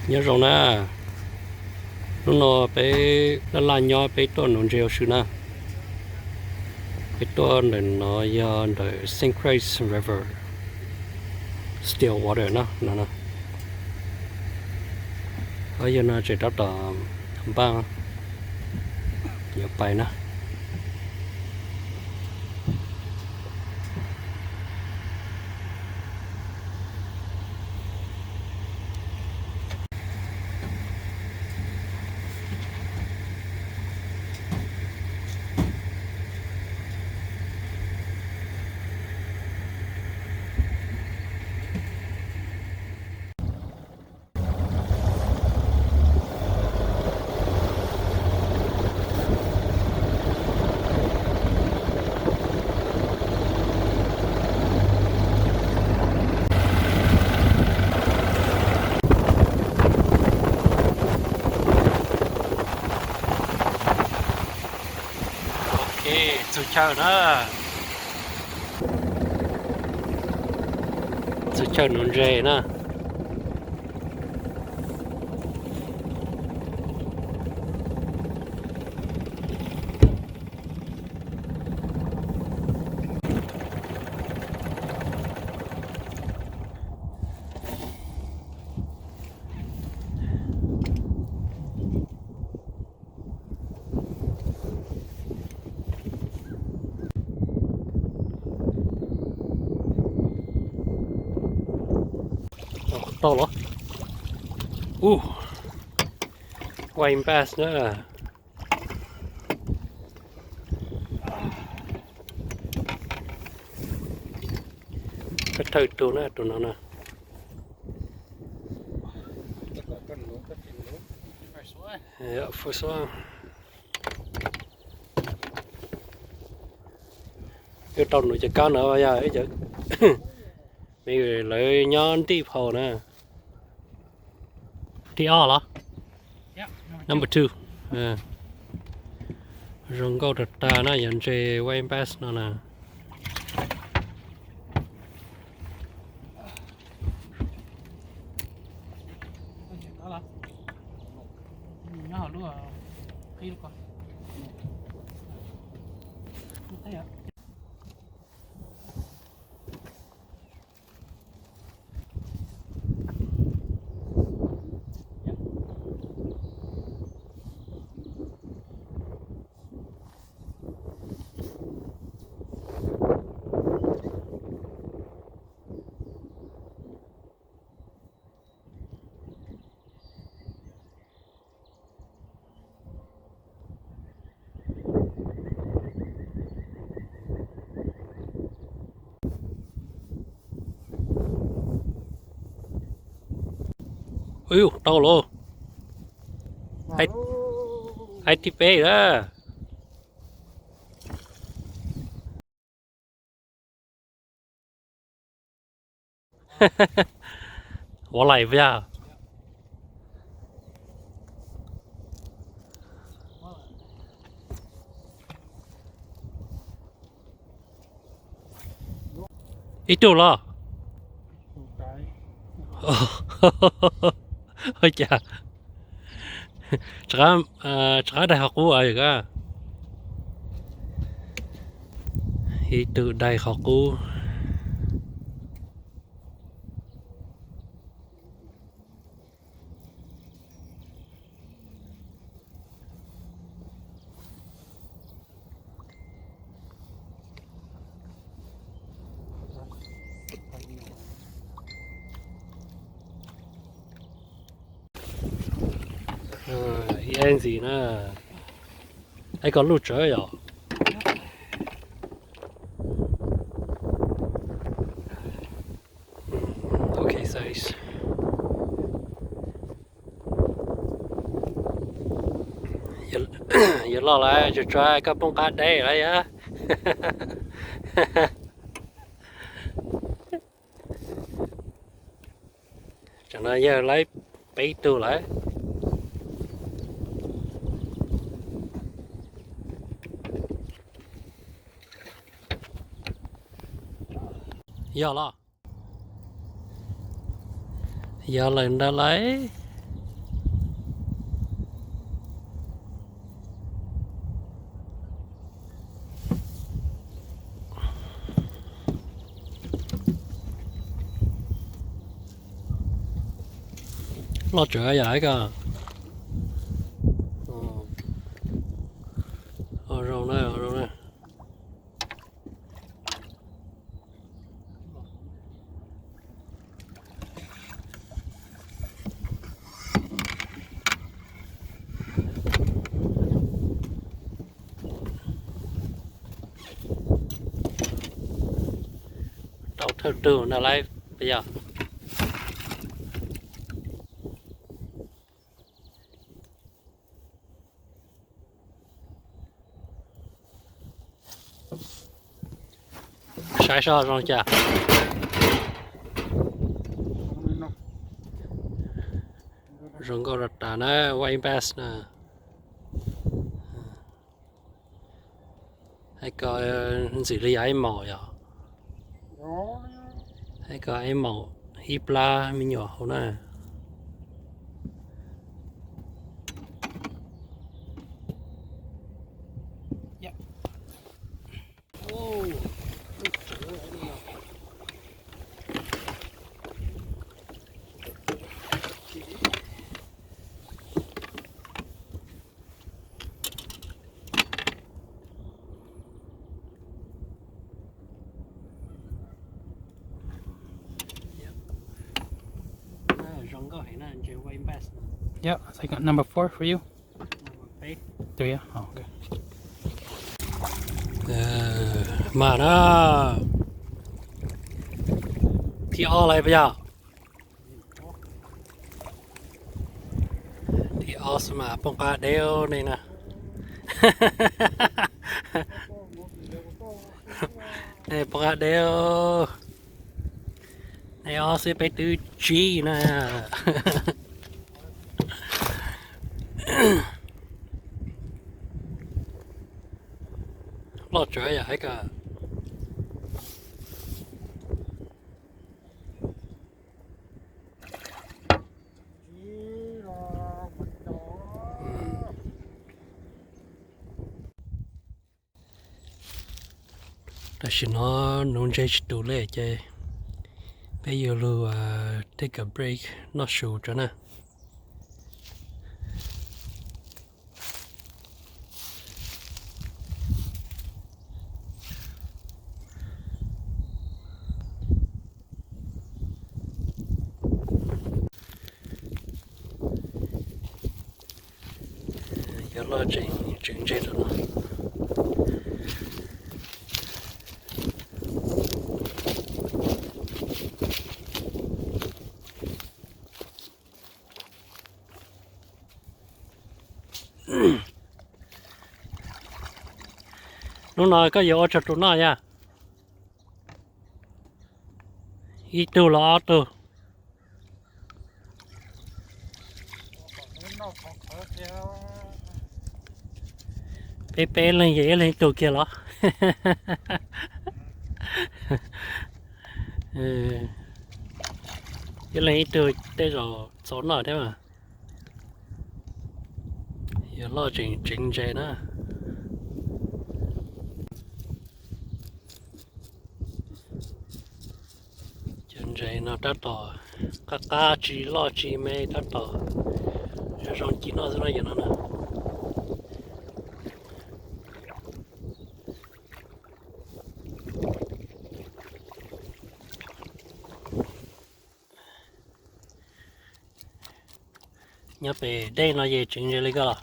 Nyob zoo na, hnub no peb laj laj nyob peb tuaj nuv ntses ua si na. Peb tuaj ntawm no yog ntawm Saint Croix River, Stillwater na no. Yog no tseem rov tom npaj yuav pais na. Ok, txug chaw na. Txug chaw nuv ntses na. Tau los? Ub, white bass na. Koj thawj tug na, tus no na. First one. Yuav tau nuv cov kab no yog ib cov, lawv nyob deep hole na. Thib ob los? Number two. Zoo nkauj tag tag na, yog ntses white bass no na. Ub, tau los. Aib thib peb na. Ua laim puas yog? Ib tug los? Ua cas rov qab daig qhov qub a? Ib tug daig qhov qub. Ib ntxiv na, aib koj luj tsawv yom. Ok, size. Yuav loj lawm, tsuas tsuav koj poob qab deb lawm yog. Tsam no yawg laib peb tug lawm. Yog los? Yog lawm ntag lauj. Loj tsawv yom, ib ko. Ua zoo na, ua zoo na. Rau thawj tug na lawm puas yog? Saib seb zoo cas. Zoo nkauj tas tas na, white bass na. Hais kom ntxim li yog ib maum yom. Hais kom ib maum ib plab me nyuam hauv na. Zoo nkauj heev na, ntses white bass. Yeah, I think number four for you. Number eight. Do you? Oh, okay. Mas na, thib ob lawm puas yog? Thib ob xwb mas poob qab deb nej na. Nej poob qab deb, nej ob xwb peb twb tsib na. Loj tsawv yom, hais kom. Tam sim no nuv ntses tsis tus li ces peb yuav lug take a break noj su tso na. Yuav loj tseem tseem ntse rau no. Hnub no koj yuav ua tsawg tus noj yog? Ib tug los ob tug? Peb peb leeg ces ib leeg ib tug kiag los? Ib leeg ib tug tej zaum txaus noj thiab mas. Yuav loj tseem tseem ntses na. Cov ntses no tab tom qab qab tsis loj tsis me, tab tom zoo ci noj xwb no yom no na. Nyob pem dej no ces tseem ntses li koj los?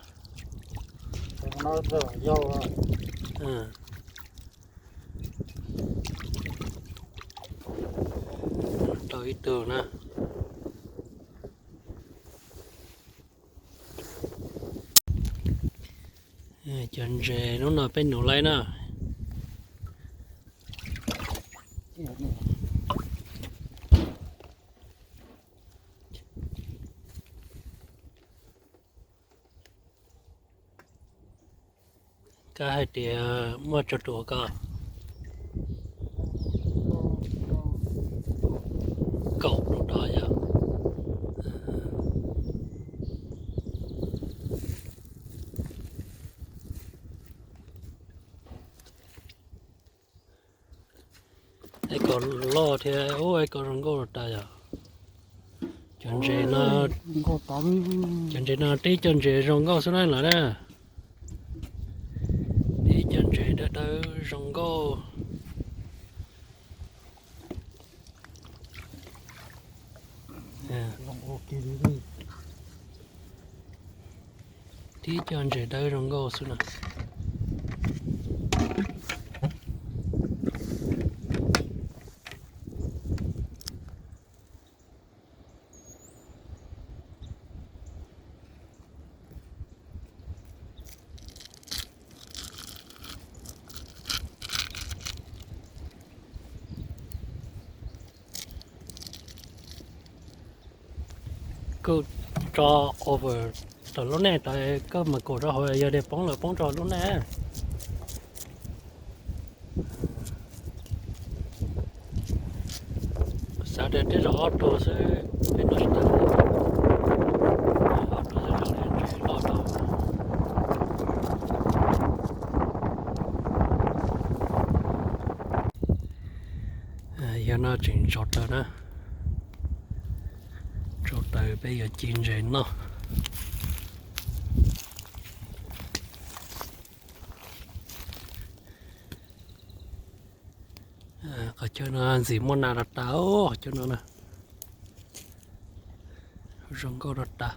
Rau ib tug na. Cov ntses hnub no peb nuv laib na. Koj hais tias muaj tsawg tus koj? Kaum tus tod yog. Ib ko loj thiab, ib ko zoo nkauj tas yog. Cov ntses no, cov ntses no tib co ntses zoo nkauj xwb na lawm na. Tib co ntses dawb dawb zoo nkauj. Tib co ntses dawb zoo nkauj xwb na. Koj tso over tom lub nej tas koj mam kaum rau hauv, yog tias poob lawm poob rau lub nej. Xav tias tej zaum ob tug xwb, peb no tsis tau, ob tug xwb zoo li ntses loj rau. Yog no tseem tso taws na, tso taws peb yuav ci ntses noj. Qhov chaw no ntxim muaj nas los tas, qhov chaw no na, zoo nkauj los tas.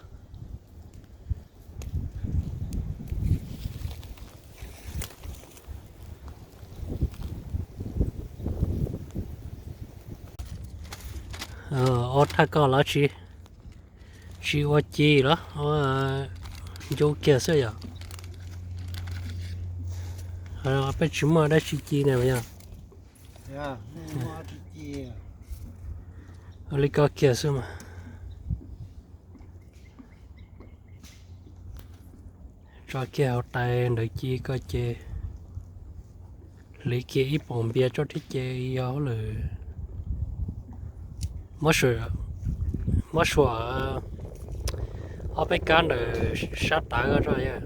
Ob thaj koj los tsis, tsis ua ci los ncu kiag xwb yom. Peb tsis muaj dab tsi ci na yog. Ua li ko kiag xwb mas. Tso kiag hauv tais ntawd ci ko ces hliv kiag ib poom npias tso thiab ces yog lawm. Muab suam ob peb kab ntawm sab tav ko tso yog.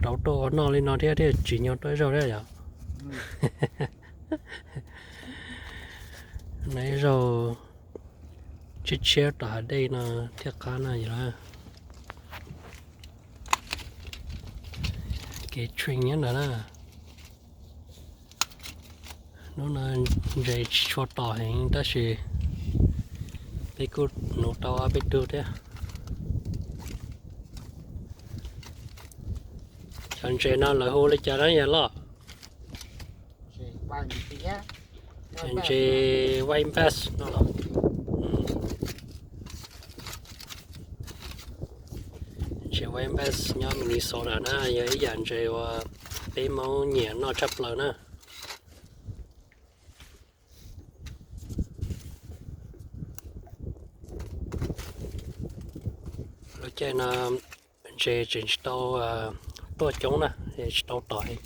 Rauv tuaj ua noj li no thiab thiaj tsim nyog tuaj ib zaug thiab yom. No ib zaug tshiab tshiab tom hav dej no thiaj qab no yom. Kev tsheej nyob ntawd na. Hnub no ntses tsis tshua tom heev tab sis peb kuj nuv tau ob peb tug thiab. Cov ntses no lawv hu li cas na yog loj? Ntses white bass no los? Ntses white bass nyob Minnesota na, yog ib yam ntses uas peb Hmoob nyiam noj tshaj plaws na. Lub caij no ntses tseem tsis tau tuaj coob na, tsis tau tom li.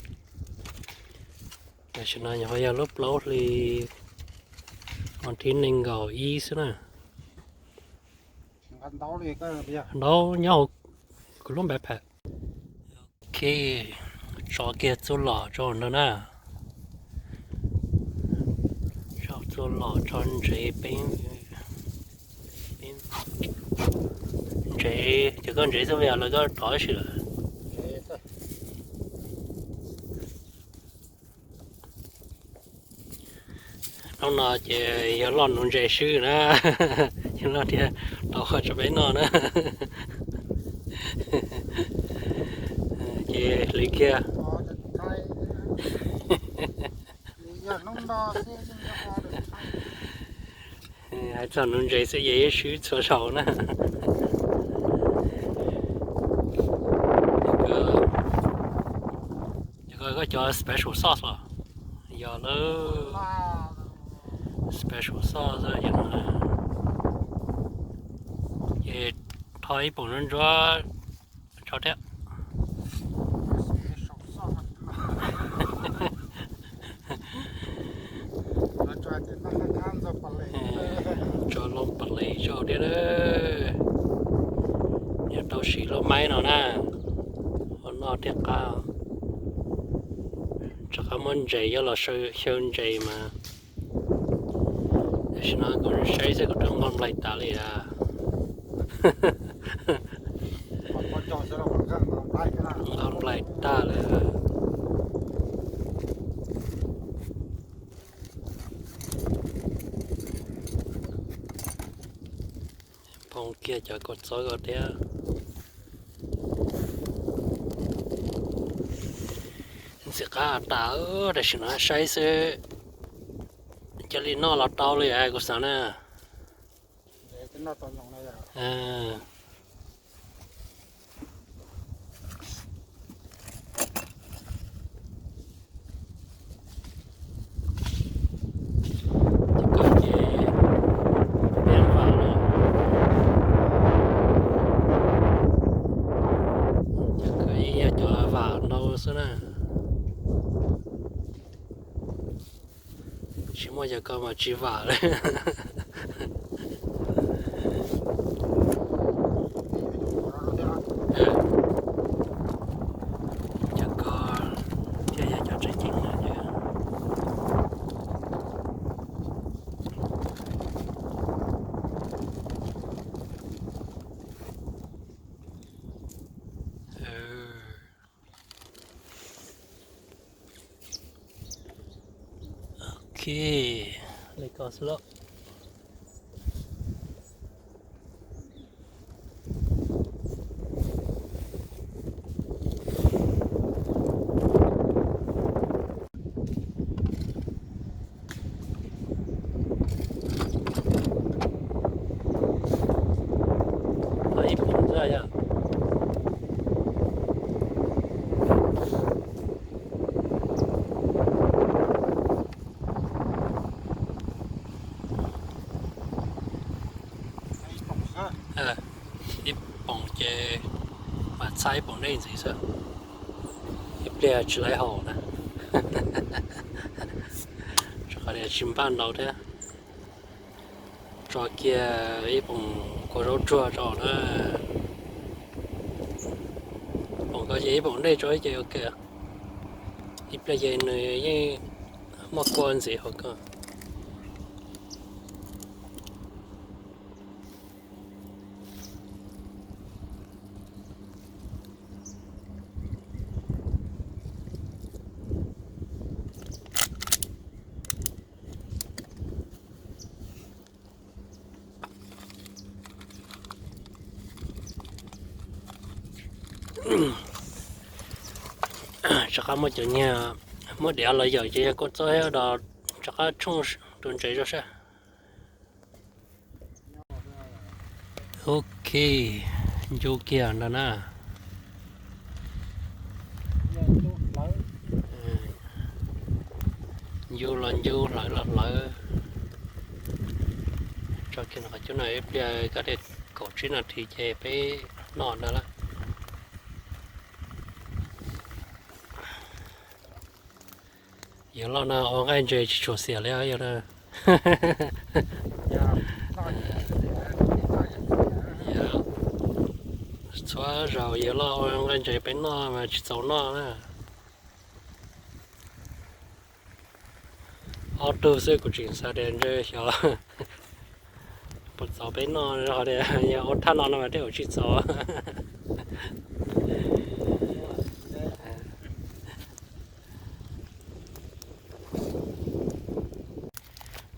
Tam sim no nyuam qhuav yog lub plaub hli, vas thib nees nkaum ib xwb na. Ntaub nyob hauv kuv lub npav pham. Ok, tso kiag txuj lom rau ntawd na. Tso txuj lom tso ntsev peb, ntsev ces koj ntsev txuj yog lawv koj rov ib si lawm. Hnub no ces yog loj nuv ntses swb na, yog loj thiab tau qhov tso peb noj na. Ces hliv kiag. Hais txog nuv ntses xwb ces yeej swb txhua zaus na. Ces koj cov special sauce los? Yog lawm, special sauce xwb ces no. Ces tho ib poom ntsuab ntsuab tso thiab. Rov qab muab ntses coj los xyaw ntses mas. Tam sim no kuv saib xwb kuv twb nqos nplaig tas li a. Nqos nplaig tag li. Poob kiag cov kua txob ko thiab. Ntxim qab tas, tam sim no saib xwb. Cia li noj los tau li kuv xav na. Cov ko ib yam cov vam ntau xwb na. Tsis muaj cov ko mas tsis vam li. Cov ko thiaj yog cov tseem ceeb na. Ok, li ko xwb lauj. Ib poom xwb yog. Ib poom ces mam txhab ib poom dej ntxiv xwb, ib pliag tsis laiv haus na. Rau qhov tias tsis npaj ntau thiab. Tso kiag ib poom kua zaub tsuag tso na. Poom ko ces ib poom dej tso ces ok. Ib pliag ces nws yeej muaj kua ntxiv hauv ko. Rov qab muab cov niag, muab diav los yawm ces yog kua txob thiab dos, rov qab tshooj tus ntses rau sab. Ok, ncu kiag ntag na. Ncu los ncu, hlawv los hlawv. Tso kiag no qhov cub no ib pliag, kav tias kaum tsib nas this ces peb noj ntag lawm. Yawg loj no ua nqaij ntses tsis tshua xiam li os yawg na. Txhua zaus yawg loj ua nqaij ntses peb noj mas tsis txaus noj na. Ob tug xwb kuv tseem xav tias ntshe xyov puas txaus peb noj, ho tias yog ua thaj no no mas tej zaum tsis txaus.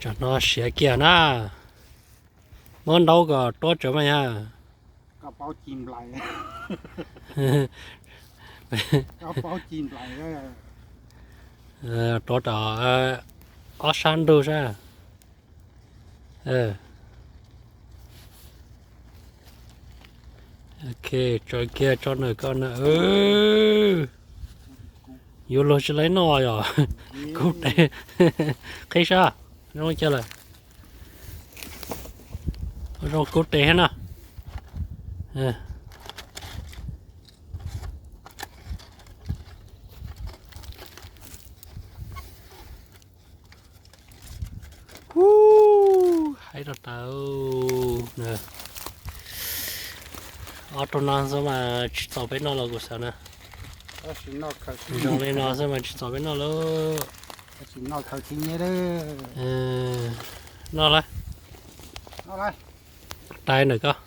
Tsam no siav kiag na, muab ntaub kom tuab tsawv mas yog. Tuav rau ob sab ntug sab. Ok, tso kiag tso nawb koj na. Yuav luag tsis laib noj yom. Kub tes, qhib sab, zoo li cas lawm. Zoo kub tes thiab na. Ub, haib rau tau na. Ob tug no xwb mas tsis txaus peb noj los kuv xav na. Zoo li no xwb mas tsis txaus peb noj lauj. Noj lawm. Tais ntawm koj.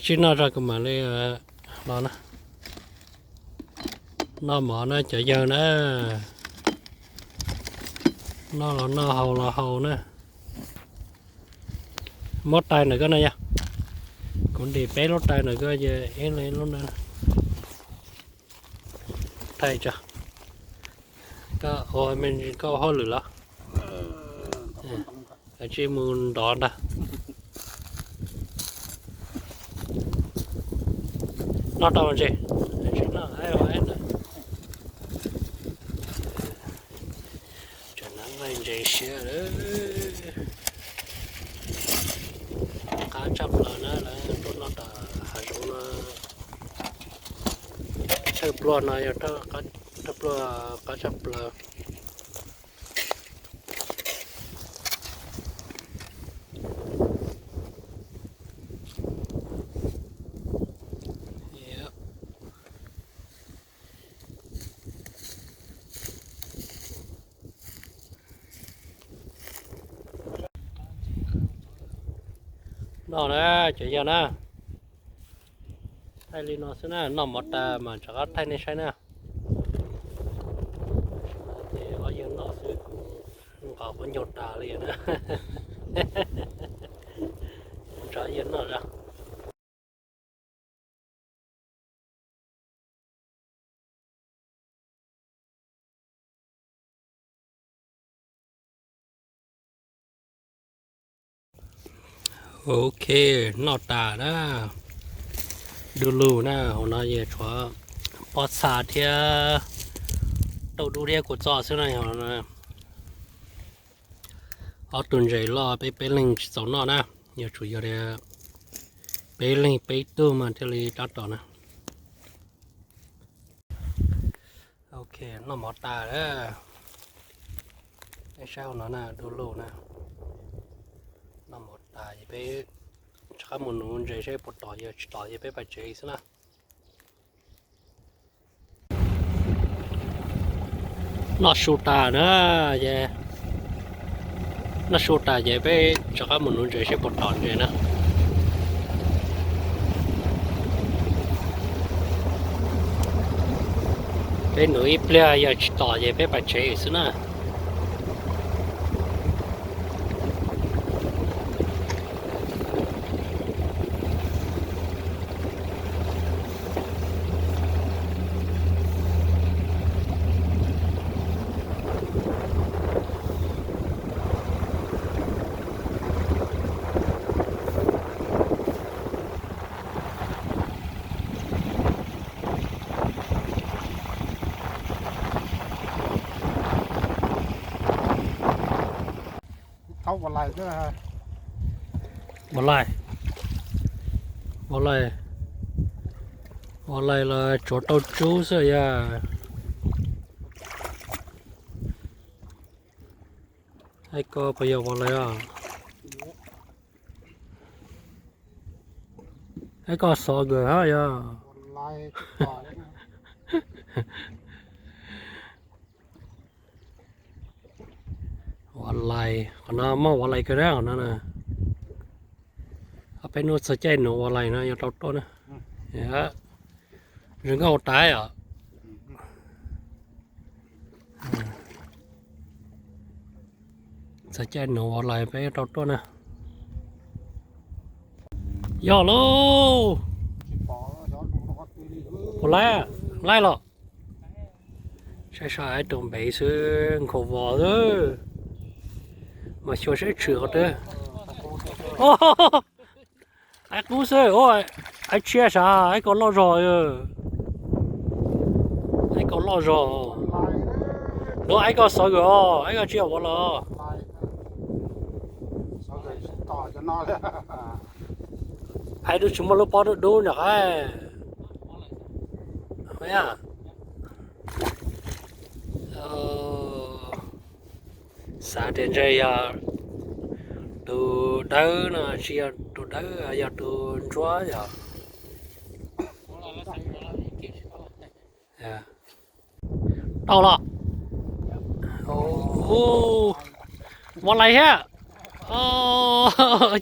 Tsib noj tso kuv mam li los na. Noj mov na cov yawg na. Noj los noj, haus los haus na. Muab tais ntawm koj na yog. Kuv ntim peb lub tais ntawm koj ces ib leeg ib lub na. Thaij tso. Koj ua me ntsis koj ua hauj lwm los? Kav tsij mus nrov ntag. Noj tau ntses. Tseem nab nqaij ntses siab lawm. Qab tshaj plaws na, lawv tuaj noj tom hav zoov no. Thawj pluaj no yog thawj pluaj qab tshaj plaws. Noj na, cov yawg na. Thaij li no xwb na, noj mov tas mas rov qab thaij nej saib na. Ces ob yawg noj xwb kuv nqos quav ncaug tas li na. Kuv nrog yawg noj na. Ok, noj tas na. Du lug na, hauv no yog tshuav pob txha thiab tauj dub thiab kua txob xwb na. Ob tug ntses loj peb peb leeg tsis txaus noj na, yog tsum yog peb leeg peb tug mas thiaj li tab tom na. Ok, noj mov tas lawm. Nej saib hauv no na, du lug na. Noj mov tas es peb rov qab mus nuv ntses seb puas tom, yog tsis tom ces peb pais tsev xwb na. Noj su tas na, noj su tas ces peb rov qab mus nuv ntses seb puas tom ntses na. Peb nuv ib pliag yog tsis tom ces peb pais tsev xwb na. Ua lais, ua lais, ua lais los tsuav tau tsub xwb yog. Aib koj puas yog ua lais os? Aib koj xov gawm hab yog. Ua lais, qhov no muaj ua lais kawg na qhov no na. Ob peb hnub txog caij nuv ua lais no yuav tau tuaj na. Zoo nkauj tas os. Txog caij nuv ua lais peb yuav tau tuaj na. Yog lauj. Puas laij, laij los? Saib saib ib tug npev xwb, nkhaus vos xwb. Mas xyuas saib tshwm qhov twg. Aib qub xwb, aib tshiab sav, aib ko loj zog. Aib ko loj zog. Nuav aib ko xov gawm os, aib ko tsis yog ua los. Aib dub tsis muaj lub pob dub dub nram qab. Xav tias ntshe yog tus dawb no, tsis yog tus dawb, yog tus ntsuab yog. Tau los? Vov lais thiab.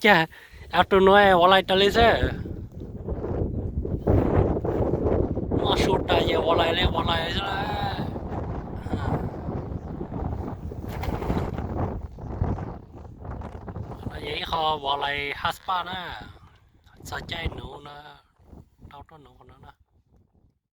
Cas, tus nuav vov lais raws li xwb. Noj su tas ces vov lais li vov lais xwb. Yog ib qho vov lais hot spot na, txog caij nuv no, tau tuaj nuv qhov no na.